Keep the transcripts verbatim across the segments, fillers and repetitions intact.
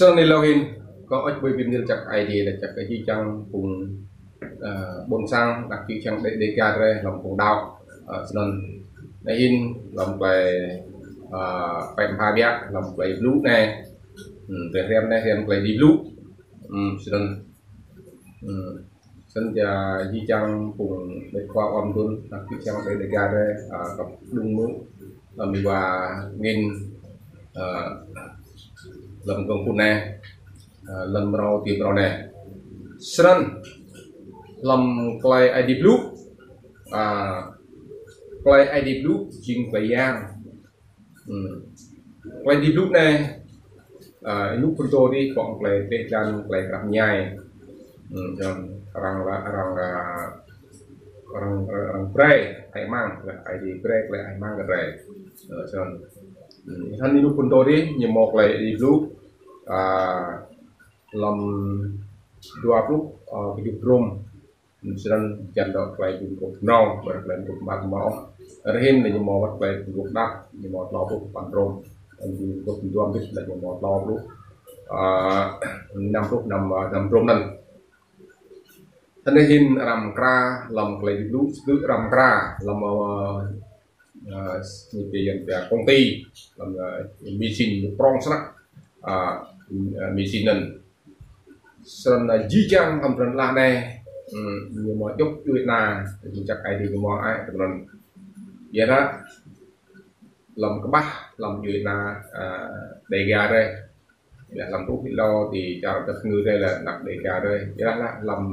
Snăn êlâo hĭn, kâo ăt ƀuh bi mni lač jăk Aê Diê, lač jăk kơ jih jang phung, ơ, ƀuôn sang, anak čư̆ čhiăng Đê-, Đêga drei hlăm phung đăo. Ơ, snăn, anei hĭn hlăm klei, ơ, pĕ mha biă, hlăm klei blŭ anei. Hmm, drei hriăm anei, hriăm klei Aê Diê blŭ. Hmm, snăn. Hmm. Snăn jih jang phung mĭt khua ƀuôn, anak čư̆ čhiăng Đê-, Đêga drei, ơ, kăp đung mơ̆, hlăm êwa angĭn, ơ, hlăm kông phŭn anei, ơ, hlăm mrâo ti mrâo anei. Snăn, hlăm klei Aê Diê blŭ, ơ, klei Aê Diê blŭ jing klei yang. Hmm. Klei Aê Diê blŭ anei, ơ, ênuk phŭn dô dih, kŏ klei tlĕ dlăng, klei krăp mñai. Hmm, jing arăng, arăng, ơ, arăng, arăng, arăng brei, ai mang, Aê Diê brei, klei ai mang kơ drei. Ơ, jing. Hmm, hlăm ênuk phŭn dô dih, ñu mâo klei Aê Diê blŭ, ơ, hlăm dua pluh, ơ, kjuh hdruôm. Snăn čiăng dôk klei bi mguôp mnâo, ƀiădah klei bi mguôp êbat mơh. Ară hĭn ñu mâo wăt klei bi mguôp êđăp, ñu mâo tlâo pluh păn hdruôm. Bi mguôp mduam dih leh ñu mâo tlâo pluh, ơ, năm pluh năm, ơ, năm hdruôm anăn. Snăn hĭn arăng mkra hlăm klei Aê Diê blŭ, sdư̆ arăng mkra hlăm, ơ, ơ, ñu pia, ñu pia công ty, hlăm, ơ, machine ñu prŏng snăk, ơ, ơ, machine anăn. Snăn, ơ, jih jang hlăm drei leh anei, hmm, ñu mâo djŏ djuê ana, lač jăk Aê Diê ñu mâo ai, snăn. Ƀiădah, hlăm kƀah, hlăm djuê ana, ơ, Đêga drei. Ƀiădah hlăm tuh êlâo ti čar Dap Kngư drei leh anak Đêga drei. Ƀiădah leh hlăm,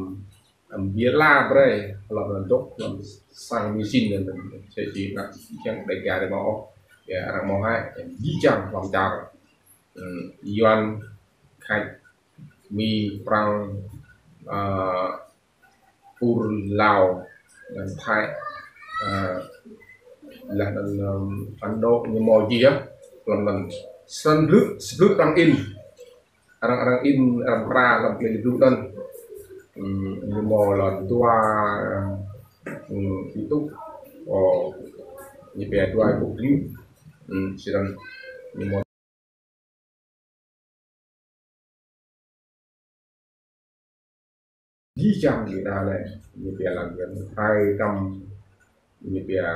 hlăm bi ala brei, hlăm dôk, hlăm sang machine anăn, msĕ si anak čư̆ čhiăng Đêga drei mâo ôh. Ya, arăng mâo ai, jih jang hlăm čar. Hmm, Yuăn, Khač, Mi, Prăng, ơ, Kur, Lao, leh anăn Thái, ơ, leh anăn, ơ, Ấn Độ ñu mâo jih yơh, hlăm anăn. Snăn blư̆, sblư̆ arăng in. Arăng, arăng in, arăng mkra hlăm klei Aê Diê blŭ anăn. Hmm, ñu mâo leh dua, hmm, êtuh, ơ, ñu pia dua êtuh blư̆. Hmm, snăn ñu mâo jih jang djuê ana leh, ñu pia leh hai trăm, ñu pia,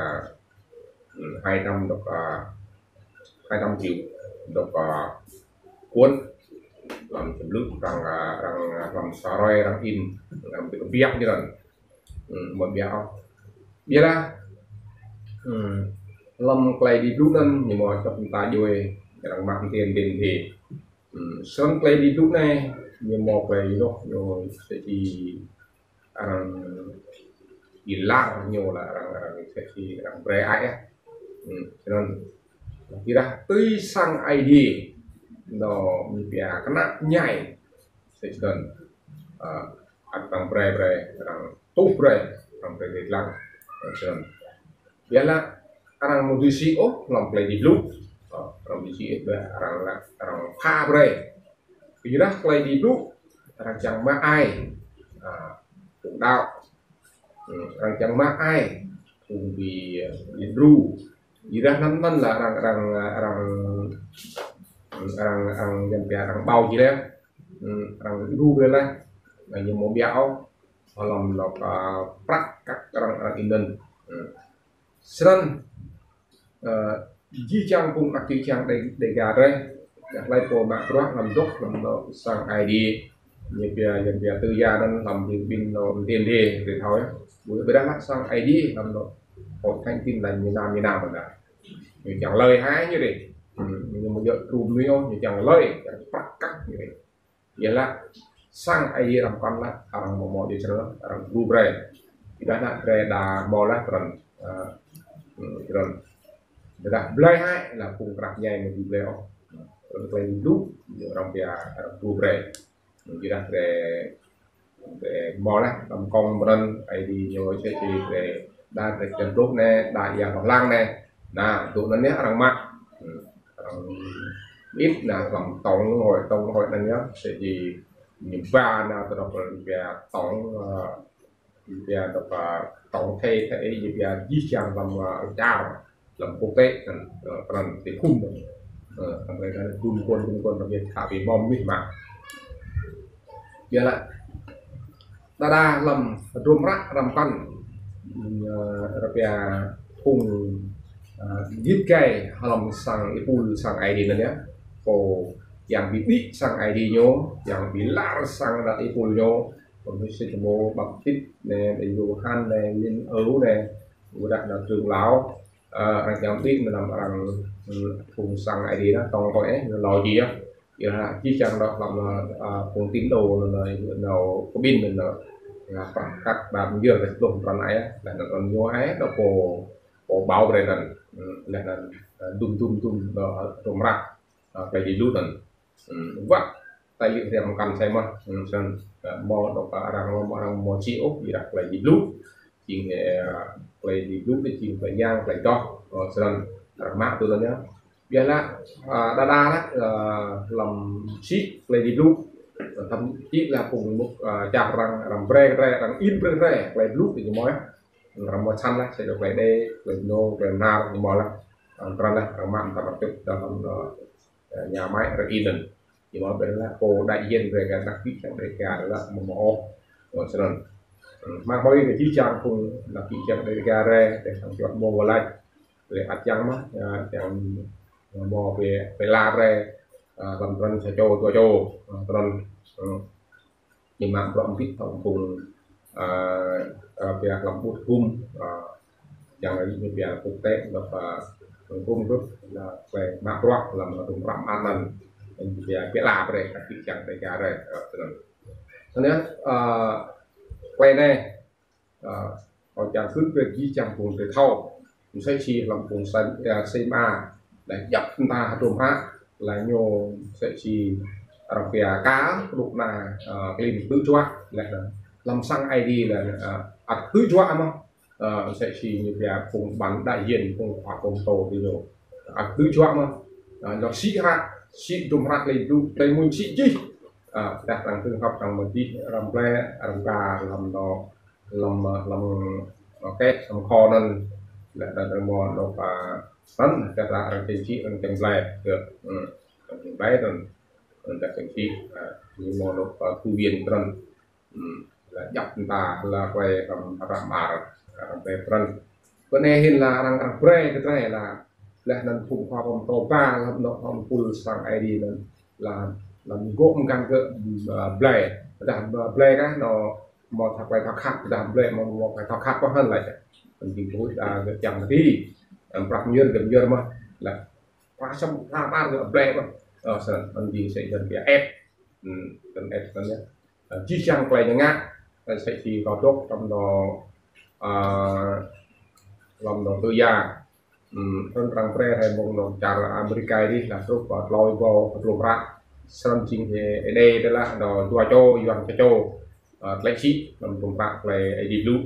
hmm, hai trăm dôk, ơ, hai trăm triệu dôk, ơ, cuốn. Hlăm sblư̆ arăng, ơ, arăng, ơ, hlăm sa hruê arăng in, arăng bi kbiă ñu anăn. Hmm, mâo biă ôh. Ƀiădah, hmm, hlăm klei Aê Diê blŭ anăn, ñu mâo čŏk mta djuê, arăng mă mtê mtê mtê. Hmm, snăn klei Aê Diê blŭ anei, ñu mâo klei ênoh, ñu msĕ si arăng êlar ñu leh arăng, arăng msĕ si arăng brei ai, ơ. Hmm, snăn. Ƀiădah tui sang Aê Diê, ñu pia knap mñai. Msĕ snăn, ơ, ăt arăng brei brei, arăng tuh brei, arăng brei brei dlăng. Ơ, snăn. Ƀiădah arăng amâo dưi sĭ ôh hlăm klei Aê Diê blŭ. Ơ, arăng amâo dưi sĭ ôh, ƀiădah arăng leh, arăng pha brei. Kyuadah klei Aê Diê blŭ, arăng čiăng mă ai, ơ, phung đăo. Hmm, arăng čiăng mă ai phung bi, ơ, bi đru. Kyuadah anăn, anăn leh arăng, arăng, arăng, arăng, arăng, arăng ƀâo jih leh. Hmm, arăng đru brei leh. Leh ñu amâo biă ôh. Hlăm anôk, ơ, prăk kăk arăng, arăng in anăn. Hmm. Snăn, ơ, jih jang phung anak čư̆ čhiăng Đê-, Đêga drei, hlei pô mă bruă hlăm dôk, hlăm dôk sang Aê Diê, ñu pia, ñu pia tư gia anăn hlăm bi kƀĭn anôk mtê mtê, drei thâo yơh. Ƀiădah leh sang Aê Diê hlăm anôk Hội Thánh Tin Lành miền Nam, miền Nam anăn. Ñu čiăng lei hĕ ñu dih. Hmm, ñu amâo djŏ đru mnuih ôh, ñu čiăng lei, čiăng prăk kăk ñu dih. Ƀiădah sang Aê Diê arăng mkăn leh, arăng amâo mâo djŏ snăn, arăng đru brei. Ƀiădah anăn drei đa mâo leh pran, ơ, hmm, pran. Ƀiădah blei hĕ leh phung knap mñai amâo dưi blei ôh. Pran klei blŭ, arăng pia, arăng đru brei. Ƀiădah drei, drei mâo leh, hlăm kông mrăn, Aê Diê ñu msĕ si drei, đa drei čiăng dôk anei, đa êa hŏng lăng anei. Nah, dôk anăn yơh arăng mă. Hmm. Arăng mơĭt nah hlăm tổng hội, tổng hội anăn yơh, msĕ si ñu ba nah tơdah pia tổng, ơ, pia dôk, ơ, tổng thể, thể, pia jih jang hlăm, ơ, čar, hlăm quốc tế, anăn, ơ, pran ti khum anăn. Ơ, arăng brei kơ dŭm kuôn, dŭm kuôn, arăng brei kơ bi bom mih mă. Ƀiădah đa đa hlăm hdruôm hră arăng mkăn, ơ, arăng pia phung, ơ, gĭt gai hlăm sang êpul sang Aê Diê anăn yơh. Pô yang bi đĭ sang Aê Diê ñu, yang bi lar sang đa êpul ñu, pô msĕ si Timô Baptit anei, Yôhan anei, Lin Âu anei, ƀiădah đa trưởng lão, ơ, arăng čiăng đĭ mnăm arăng, ơ, phung sang Aê Diê anăn, tông kơ ih, ñu lŏ jih yơh. Ƀiădah jih jang dôk hlăm, ơ, phung tín đồ anăn, anăn, anăn, kƀĭn anăn, anăn, ơ, prăk kăk ba mjơr kơ pluh mtrăn ai, leh anăn anăn ñu ai, dôk pô, pô ƀâo brei anăn, ơ, leh anăn, ơ, dŭm, dŭm, dŭm, dôk, ơ, hdruôm hră, ơ, klei Aê Diê blŭ anăn. Ơ, wăt, tài liệu hriăm mkăn sĕ mơh, ơ, snăn, ơ, mâo dôk, ơ, arăng, mâo arăng mâo čih ôh, ƀiădah klei Aê Diê blŭ. Jing, ơ, klei Aê Diê blŭ, jing klei yang, klei doh, ơ, snăn, arăng mă tui anăn yơh. Ƀiădah, ơ, đa đa lah, ơ, hlăm čih klei Aê Diê blŭ, thậm chí lah phung mŭk, ơ, čar arăng, arăng brei, brei, arăng in brei, brei, klei blŭ ti ñu mâo, arăng mâo čăn lah, sĕ dôk klei Êđê, klei Mnô, klei Mnar, ñu mâo lah. Arăng trăn lah, arăng mă mtam arăng čŭt hlăm, ơ, ơ, nhà máy arăng in anăn. Ñu mâo ƀiădah lah, pô đại diện brei kơ anak čô čiăng Đêga lah, mâo mâo ôh. Ơ, snăn. Ơ, mă mâo kơ jih jang phung anak čô čiăng Đêga rei, rei sang čuat mâo wah lač. Leh ăt čiăng mơh, ơ, čiăng mâo bi, bi lar rei, ơ, hlăm trăn sa čô, dua čô, ơ, trăn, ơ, ñu mă bruă mbĭt hŏng phung, ơ, ơ, pia hlăm ƀuôn hgŭm, ơ, čiăng ñu pia quốc tế, dôk, ơ, hgŭm gơ̆, lah, klei mă bruă hlăm hdruôm hră mơar anăn, ñu pia, pia lar brei, anak čô čiăng Đêga rei, ơ, snăn. Snăn, ơ, klei anei, ơ, kâo čiăng kơ brei jih jang phung drei thâo. Msĕ si hlăm phung Sem-, ơ, Sêma, lah djăp mta hdruôm hră, lah ñu msĕ si arăng pia ka, knŭk kna, ơ, klin ktư̆ juă, lah, hlăm sang Aê Diê lah, ơ, ăt ktư̆ juă mơh, ơ, msĕ si ñu pia phung ban đại diện, phung khua pô mtô diñu. Ăt ktư̆ juă mơh, ơ, ñu sĭ hră, sĭ hdruôm hră klei blŭ, klei mmuñ sĭ jih. Ơ, dah arăng tơ̆ng hŏk arăng mdih, arăng blei, arăng ka, hlăm anăn, hlăm, hlăm, ơ, keh, hlăm kho anăn, leh anăn arăng mâo anôk, ơ, snăn, dah arăng čiăng čih, arăng čiăng blei, kơ, ơ, arăng čiăng blei anăn, arăng čiăng čih, ơ, ñu mâo anôk, ơ, thư viện anăn. Ơ, lah djăp mta, lah klei hră mơar, arăng blei anăn. Kơ anei hĭn lah arăng, arăng brei kơ drei lah, leh anăn phung khua pô mtô ba, lah anôk hlăm êpul sang Aê Diê anăn, lah, lah mgô̆ mgang kơ, ơ, blei, dah, ơ, blei kah, ñu mâo thâo klei thâo khăp, dah blei mâo, mâo klei thâo khăp kơ hŏng lač. Anăn jing pô, ơ, gơ̆ čiăng ti, ơ, prăk mjơr, gơ̆ mjơr mơh, lah, prăk săm, prăk mơar gơ̆ blei mơh. Ơ, snăn, anăn jing sĕ jăn pia ĕp. Ơ, jăn ĕp snăn yơh. Ơ, jih jang klei ñu ngă, ơ, msĕ si kâo dôk hlăm anôk, ơ, hlăm anôk tơ ya. Ơ, snăn arăng brei hĕ mơ̆ng anôk čar Amêrika dih lah truh kơ tlâo êbâo tlâo hră. Snăn jing hĕ Êđê dih lah, anôk dua čô, Yuăn sa čô. Ơ, klei čih, hlăm hdruôm hră klei Aê Diê blŭ,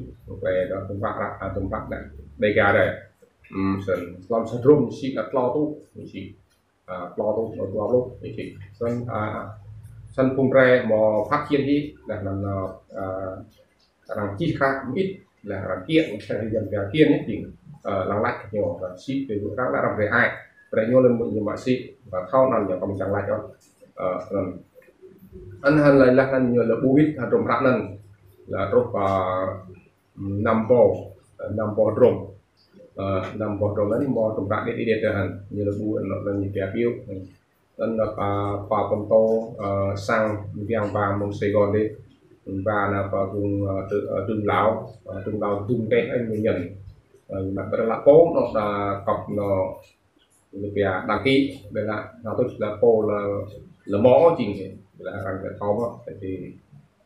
klei dôk hdruôm hră, ơ, hdruôm hră anăn Đêga rei. Ơ, snăn, hlăm sa hdruôm čih lah tlâo êtuh, čih. Ơ, tlâo êtuh, tlâo êtuh, čih. Snăn, ơ, snăn phung drei mâo phát triển dih, lah anăn, ơ, arăng čih hră mơĭt, lah arăng kiăng, msĕ si jăn pia kiăng anei jing, ơ, arăng lač ñu, arăng sĭ, arăng lač arăng brei ai. Brei ñu leh mơ̆ng ñu mă sĭ, ơ, thâo anăn ñu kăm čiăng lač ôh. Ơ, snăn. Anăn hŏng lač lah anăn ñu leh ƀuh wĭt hdruôm hră anăn, lah truh, ơ, năm êbâo, ơ, năm êbâo hdruôm. Ơ, năm êbâo hdruôm anăn ñu mâo hdruôm hră điêt điêt hŏng, ñu leh ƀuh anôk anăn ñu pia piu. Anăn, ơ, khua pô mtô, ơ, sang mdiăng ba mơ̆ng Sài Gòn dih. Ba anăn ba phung, ơ, tơ-, ơ, trưởng lão, ơ, trưởng lão dŭm keh anăn ñu ñăn. Ơ, mă brei lah pô anôk đa kăp anôk ñu pia đăng ký, ƀiădah anăn tŭ lah pô lah, lah mâo jing, ƀiădah arăng kơ thâo mơh, ti,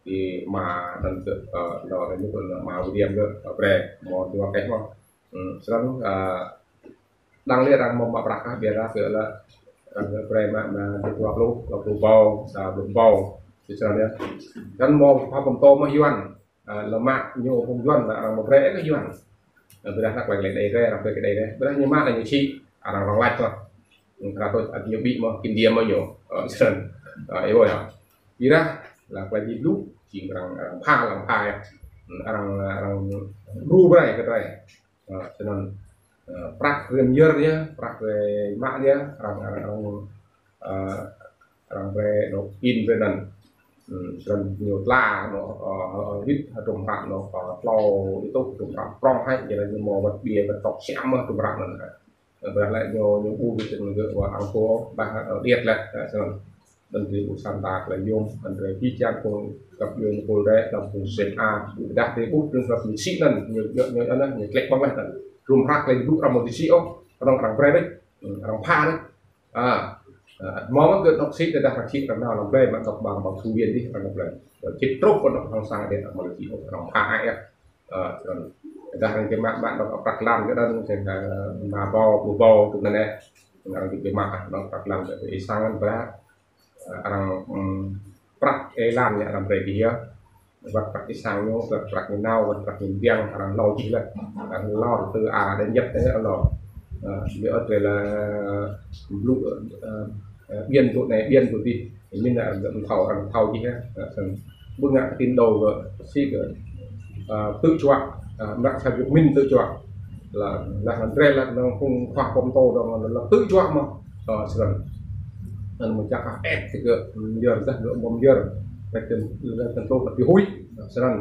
ti mă anăn kơ, ơ, anôk anăn ñu kơ mă William kơ, ơ, brei, mâo dua keh mơh. Ơ, snăn, ơ, đăng leh arăng mâo mă prăk kah ƀiădah kơ lah, arăng kơ brei mă, mă dua pluh, dua pluh êbâo, sa pluh êbâo. Snăn yơh. Snăn mâo khua pô mtô mơh Yuăn. Ơ, lah mă ñu phung Yuăn lah arăng mâo brei kơ Yuăn. Ơ, ƀiădah lah klei, klei Êđê, arăng brei kơ Êđê. Ƀiădah ñu mă lah ñu čih, arăng, arăng lač mơh. Arăng tŭ ăt ñu bi mơh, kinh điển mơh ñu. Ơ, snăn. Ơ, ih ƀuh yơh. Ƀiădah lah klei Aê Diê blŭ, jing arăng, arăng pha, arăng pha yơh. Arăng, arăng đru brei kơ drei. Ơ, snăn. Prăk rem yơr ya, prăk rem mă ya, arăng, arăng, arăng, arăng brei dôk in brei anăn. Snăn ñu tla, ñu, hĭt, hdruôm hră ñu, tlâo êtuh hdruôm hră prŏng hĕ, jing ñu mâo wăt ƀiê, wăt tŏk siam mơh hdruôm hră anăn. Ƀiădah lĕ ñu, ñu ƀuh bi tĭng gơ̆ wa ang kô, ƀiădah, điêt lĕ, snăn. Anăn drei ƀuh sa mta klei yuôm, anăn drei bi čiăng kơ găp djuê mkul drei, hlăm phung sĭt a, ƀiădah drei ƀuh drei hlăm ñu sĭt anăn, ñu, ñu, ñu, anăn, ñu tlĕ ƀơ̆ng leh anăn. Hdruôm hră klei blŭ arăng amâo dưi sĭt ôh, knŏng arăng brei dih, arăng pha dih. A, a, mâo mơh gơ̆ dôk sĭt, tơdah arăng sĭt arăng nao arăng blei, mă dôk ƀăng ƀăng su wiên dih arăng blei. Sĭt truh kơ dôk hŏng sang dih arăng amâo sĭt ôh, arăng pha ai ya. A, snăn. Tơdah arăng kơ mă, mă dôk prăk lăn kơ anăn, kơ, a, ma bâo, bu bâo, tŭ anăn nĕ. Arăng kơ mă, dôk prăk lăn kơ ih sang anăn brei. Arăng, ưm, prăk êlan ñu arăng brei kơ yơh. Wăt prăk ih sang ñu, wăt prăk ñu nao, wăt prăk ñu mdiăng, arăng lâo jih leh. Arăng lâo tơ a, đe ñĕt anei arăng lâo. Ơ, bi ôh drei lĕ blŭ, ơ, ơ, ƀiên tŭ anei, ƀiên tŭ dih. Ñu nao arăng mthâo, arăng thâo jih yơh. Ơ, snăn. Ƀu ngă kơ tin đô kơ, si kơ, ơ, tŭ čuă, ơ, mrăk sa jŭk min tŭ čuă. Leh, leh anăn drei leh anăn phung khua pô mtô dơ̆ng leh tŭ čuă mơh. Ơ, snăn. Anăn mčak ah, ĕp, si kơ, myơr dah, gơ̆ mâo myơr. Ƀiădah, ƀiădah tŭ leh bi huĭ. Snăn.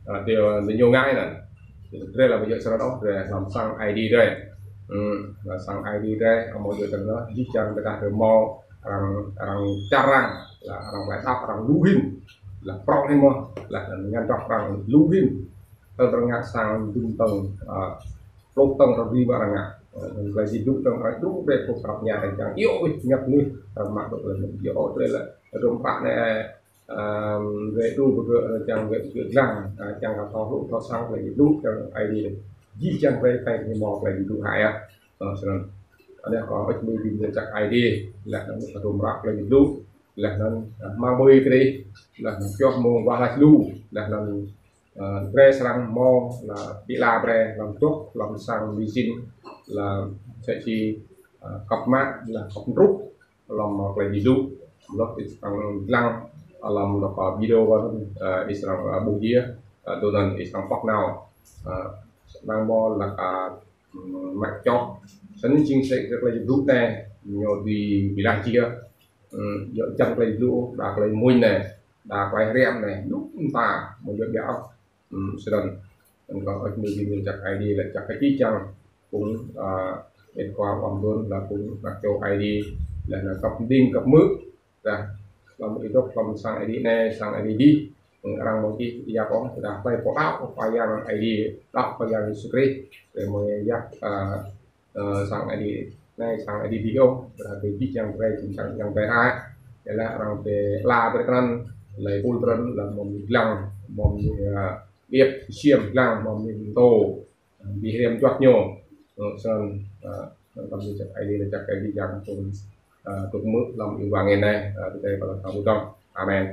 Ơ, drei, ơ, ñu ngă anăn. Drei leh bi yơh snăn ôh, drei hlăm sang Aê Diê drei. Ưm, leh sang Aê Diê drei, amâo djŏ snăn ôh, jih jang tơdah drei mâo, arăng, arăng čar arăng, leh arăng klei đăo arăng lu hĭn. Leh prŏng hĭn mơh, leh anăn ngăn čar arăng lu hĭn. Tơl arăng ngă sang dŭm tơ̆ng, a, pluh tơ̆ng arăng dưi mă arăng ngă. Ơ, klei Aê Diê blŭ tơ̆ng arăng đru brei kơ prăk ñu arăng čiăng. Iêu wih ñăp nih, arăng mă dôk leh anăn. Iêu drei leh, hdruôm hră anei, ơ, drei đru bi gơ̆, čiăng gơ̆, gơ̆ dlăng, a, čiăng kơ thâo hluh, thâo săng klei Aê Diê blŭ, čiăng Aê Diê. Jih jang drei klei ñu mâo klei Aê Diê blŭ hă ya. Ơ, snăn. Anei kâo ăt mĭn bi mčak Aê Diê, leh anăn hdruôm hră klei Aê Diê blŭ, leh anăn, a, hmăng hmưi kơ drei, leh anăn pioh mông wah lač lu, leh anăn, ơ, drei srăng mâo leh bi ala brei, hlăm dôk, hlăm sang mĭn, leh msĕ si, ơ, kăp mă, leh kăp mtrŭt, hlăm, ơ, klei Aê Diê blŭ, leh ih srăng dlăng, hlăm dôk, ơ, video kâo anăn, ơ, ih srăng, ơ, ƀuh jih, ơ, tŭ anăn ih srăng pŏk nao, ơ, srăng mâo leh, ơ, ưm, mă čoh. Snăn jing msĕ kơ klei Aê Diê blŭ anei, ñu bi, bi lač jih. Ưm, djŏ čiăng klei Aê Diê blŭ, đa klei mmuñ anei, đa klei hriăm anei, lu mta, amâo djŏ ƀiă ôh. Ưm, snăn. Anăn kâo ăt mĭn bi mčak Aê Diê leh čăk kơ jih jang. Phung, a, êt kwar wam dôn, leh phung anak čô Aê Diê, leh anăn kăp mđing kăp hmư̆, dah, hlăm ih dôk hlăm sang Aê Diê anei, sang Aê Diê dih, arăng amâo jih yap ôh, dah klei pô đăo kơ Khua Yang Aê Diê, đăo kơ Khua Yang Yêsu Krist, drei amâo yap, a, ơ, sang Aê Diê anei, sang Aê Diê dih ôh, dah drei jih jang drei, jih jang drei hă. Ƀiădah arăng bi ala brei kơ anăn, leh ul brei anăn, leh mâo mnuih dlăng, mâo mnuih, a, điêt, siam dlăng, mâo mnuih mtô, bi hriăm čuăt ñu. Ơ, snăn, ơ, snăn kâo mčak Aê Diê, čăk kơ jih jang phung, ơ, dôk hmư̆ hlăm êwa angĭn anei, ơ, bi êdah kơ hlăm kâo ƀuh dơ̆ng. Amen.